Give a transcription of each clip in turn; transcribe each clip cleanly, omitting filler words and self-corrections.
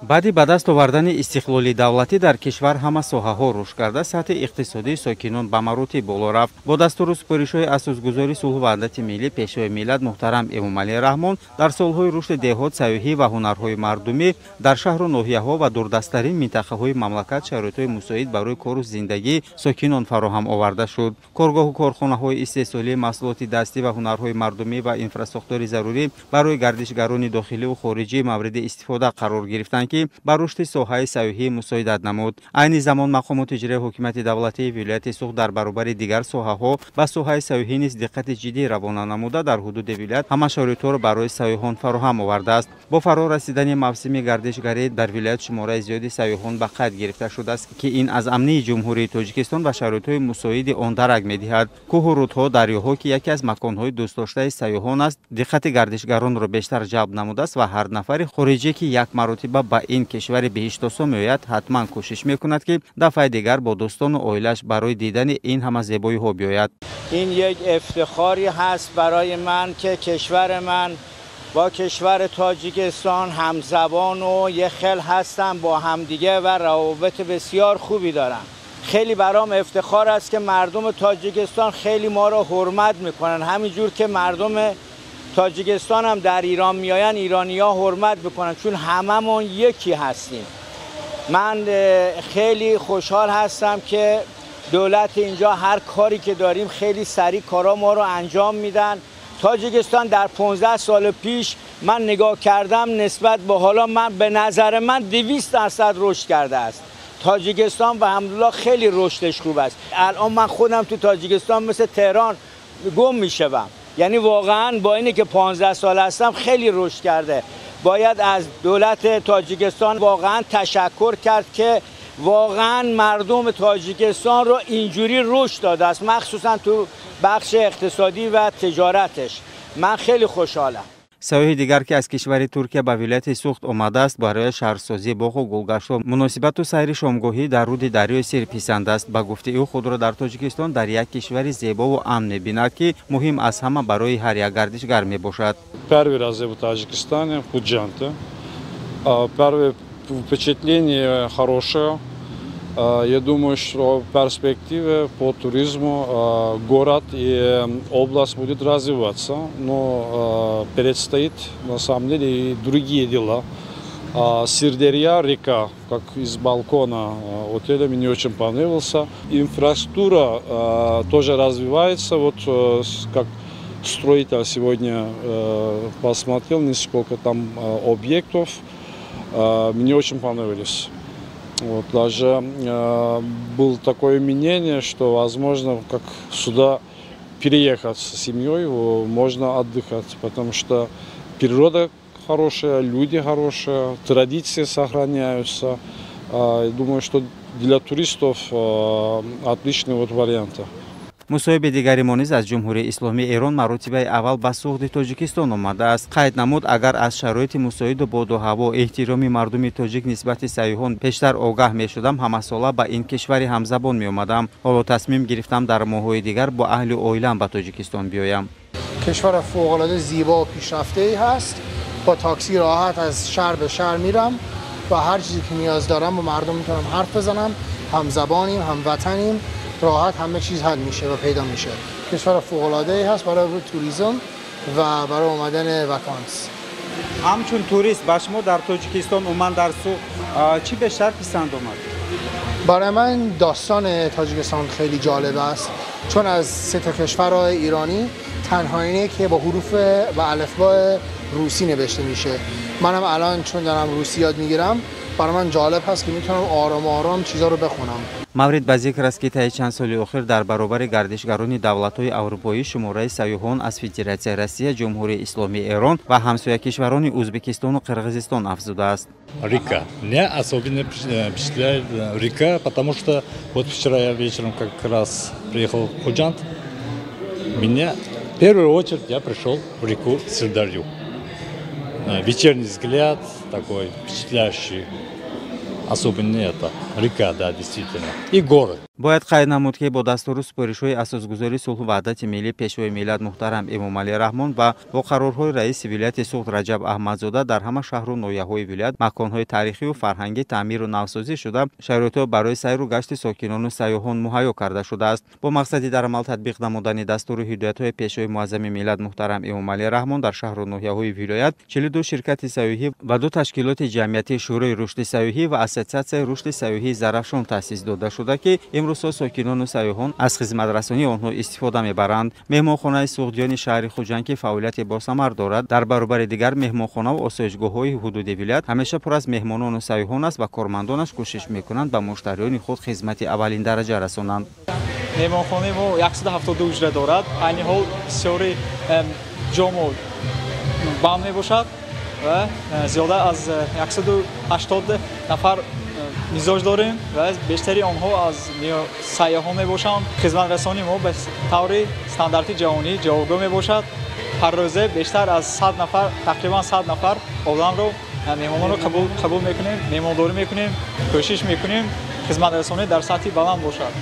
Баъди ба даст овардани истиқлоли давлатӣ дар кишвар ҳама соҳаҳо рушд карда, сатҳи иқтисодии сокинон ба маротиб боло рафт. Бо дастуру супоришҳои асосгузори сулҳу ваҳдати миллӣ, Пешвои миллат муҳтарам Эмомалӣ Раҳмон, дар солҳои рушди деҳот, сайёҳӣ ва ҳунарҳои мардумӣ дар шаҳру ноҳияҳо ва дурдасттарин минтақаҳои мамлакат шароитҳои мусоид барои кору зиндагии сокинон фароҳам оварда шуд. Коргоҳу корхонаҳои истеҳсолии маҳсулоти дастӣ ва ҳунарҳои мардумӣ ва инфрасохтори зарурӣ барои гардишгарони дохиливу хориҷӣ мавриди истифода қарор гирифтанд, ки ба рушди соҳаи сайёҳӣ мусоидат намуд. Айни замон мақомоти иҷроияи ҳокимияти давлатии вилояти Суғд дар баробари дигар соҳаҳо ба соҳаи сайёҳӣ низ диққати ҷиддӣ равона намуда, дар ҳудуди вилоят ҳама шароитҳоро барои сайёҳон фароҳам овардааст. Бо фаро расидани мавсими гардишгарӣ дар вилоят шумораи зиёди сайёҳон ба қайд гирифта шудааст, ки ин аз амнии Ҷумҳурии Тоҷикистон ва шароитҳои мусоиди он дарак медиҳад. Кӯҳу рӯдҳо, дарёҳо, ки яке аз маконҳои дӯстдоштаи сайёҳон аст, диққати гардишгаронро бештар ҷалб намудааст ва ҳар нафари хориҷӣ, ки як маротиба ба ин кишвари биҳиштосо меояд, ҳатман кӯшиш мекунад, ки дафъаи дигар бо дӯстону оилааш барои дидани ин ҳама зебоиҳо биёяд. Ин як ифтихоре ҳаст барои ман, ки кишвари ман бо кишвари Тоҷикистон ҳамзабону як хел ҳастан бо ҳамдиге ва равобити бисёр хубе доранд. Хеле барам ифтихор аст, ки мардуми Тоҷикистон хеле моро ҳурмат мекунанд. Ҳаминҷур ки мардуми Тоҷикистон ҳам дар Эрон меоянд, эрониҳо ҳурмат мекунанд, чун ҳамамон یکی ҳастем. Ман хеле хушҳол ҳастам, ки دولت اینجا هر کاری که داریم خیلی سریع کارا ما رو انجام میدن. تاجیکستان در 15 سال پیش من نگاه کردم، نسبت به حالا من به نظر من 200% رشد کرده است. تاجیکستان و الحمدلله خیلی رشدش خوب است. الان من خودم تو تاجیکستان مثل تهران گم میشوم، یعنی واقعا با اینه که 15 سال هستم خیلی رشد کرده. باید از دولت تاجیکستان واقعا تشکر کرد که واقعا مردم تاجیکستان رو اینجوری رشد داده است، مخصوصا تو بخش اقتصادی و تجارتش. من خیلی خوشحالم. Сайёҳи дигар, ки аз кишвари Туркия ба вилояти Суғд омадааст, барои шаҳрсозии боғу гулгаштҳо, муносибату сайри шомгоҳӣ дар руди дарёи Сир писанд аст. Ба гуфти ӯ, худро дар Тоҷикистон дар як кишвари зебову амн мебинад, ки муҳим аз ҳама барои ҳар як гардишгар мебошад. Первый раз я в Таджикистане, в Худжанте. Первое впечатление хорошее. Я думаю, что в перспективе по туризму город и область будет развиваться, но предстоит на самом деле и другие дела. Сырдарья, река, как из балкона отеля, мне очень понравился. Инфраструктура тоже развивается. Вот как строитель сегодня посмотрел несколько там объектов, мне очень понравились. Вот, даже было такое мнение, что возможно, как сюда переехать с семьей, можно отдыхать, потому что природа хорошая, люди хорошие, традиции сохраняются. Думаю, что для туристов отличный вот вариант. Мусоҳиби дигари мо низ аз Ҷумҳурии Исломии Эрон маротибаи аввал ба Суғди Тоҷикистон омадааст. Қайд намуд, агар аз шароити мусоиду боду ҳаво, эҳтироми мардуми тоҷик нисбати сайёҳон пештар огаҳ мешудам, ҳамасола ба ин кишвари ҳамзабон меомадам. Ҳоло тасмим гирифтам дар моҳҳои дигар бо аҳли оилам ба Тоҷикистон биёям. Кишвар фавқулода зебо ва пешрафтае ҳаст. Бо такси роҳат аз шаҳр ба шаҳр мерам ва ҳар чизе ки ниёз дорам бо мардум метавонам ҳарф бизанам. Ҳамзабонем, ҳамватанем, роҳат ҳама чиз ҳал мише ва пайдо мише. Кишвар фавқулодае ҳаст барои туризм ва барои омадани ваканс. Ҳамчун турист ба шумо дар Тоҷикистон, умуман дар Суғд, чӣ бештар писанд омад? Барои ман достони Тоҷикистон хеле ҷолиб аст, чун аз се та кишварҳои эронӣ танҳо ине ки бо ҳуруф ва алифбои русӣ навишта мише. Манам алон чун дорам русӣ ёд мегирам, барои ман ҷолиб ҳаст ки метавонам ором ором чизҳоро бихонам. Маврид ба зикр аст, ки таи чанд соли охир дар баробари гардишгарони давлатҳои аврупоӣ шумораи сайёҳон аз Федератсияи Россия, Ҷумҳурии Исломии Эрон ва ҳамсоя кишварони Ӯзбекистону Қирғизистон афзудааст. Река. Меня особенно впечатляет река, потому что вот вчера я вечером как раз приехал в Худжанд. Меня в первую очередь я пришел в реку Сырдарью. Вечерний взгляд такой впечатляющий. Особенно это река, да, действительно, и горы. Бояд қайд намуд, ки бо дастуру супоришҳои Асосгузори сулҳу ваҳдати миллӣ, Пешвои миллат муҳтарам Эмомалӣ Раҳмон ва бо қарорҳои раиси вилояти Суғд Раҷаб Аҳмадзода дар ҳама шаҳру ноҳияҳои вилоят маконҳои таърихию фарҳангӣ таъмиру навсозӣ шуда, шароитҳо барои сайру гашти сокинону сайёҳон муҳайё карда шудааст. Бо мақсади дар амал татбиқ намудани дастуру ҳидоятҳои Пешвои муаззами миллат муҳтарам Эмомалӣ Раҳмон дар шаҳру ноҳияҳои вилоят 42 ширкати сайёҳӣ ва 2 ташкилоти ҷамъиятии Шӯрои рушди сайёҳӣ ва Ассотсиатсияи рушди сайёҳии Зарафшон таъсис дода шуда, ки имрӯзҳо сокинону сайёҳон аз хизматрасонии онҳо истифода мебаранд. Меҳмонхонаи Суғдиёни шаҳри Хуҷанд, ки фаъолияти босамар дорад, дар баробари дигар меҳмонхонаву осоишгоҳҳои ҳудуди вилоят ҳамеша пур аз меҳмонону сайёҳон аст ва кормандонаш кӯшиш мекунанд, ба муштариёни худ хизмати аввалин дараҷа расонанд. Меҳмонхонаи мо 172 ҳуҷра дорад. Айни ҳол бисёри ҷомо банд мебошад ва зиёда аз 180 нафар мизоҷ дорем ва бештари онҳо аз сайёҳон мебошанд. Хизматрасонии мо ба таври стандарти ҷаҳонӣ ҷавобгӯ мебошад. Ҳар рӯзе бештар аз 100 нафар, тақрибан 100 нафар одамро, меҳмононро қабул мекунем, меҳмондорӣ мекунем, кӯшиш мекунем хизматрасонӣ дар сатҳи баланд бошад.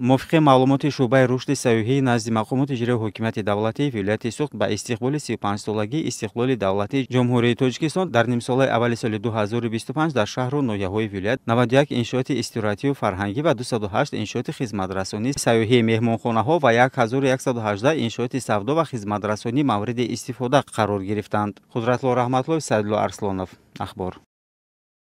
Мувофиқи маълумоти шӯъбаи рушди сайёҳӣ назди мақомоти иҷроии ҳокимияти давлатии вилояти Суғд ба истиқболи 35-солагии истиқлоли давлатии Ҷумҳурии Тоҷикистон дар нимсолаи аввали соли 2025 дар шаҳру ноҳияҳои вилоят 91 иншооти истироҳатию фарҳангӣ ва 208 иншооти хизматрасонии сайёҳии меҳмонхонаҳо ва 1118 иншооти савдо ва хизматрасонӣ мавриди истифода қарор гирифтанд. Қудратло Раҳматлоев, Саидло Арслонов, Ахбор.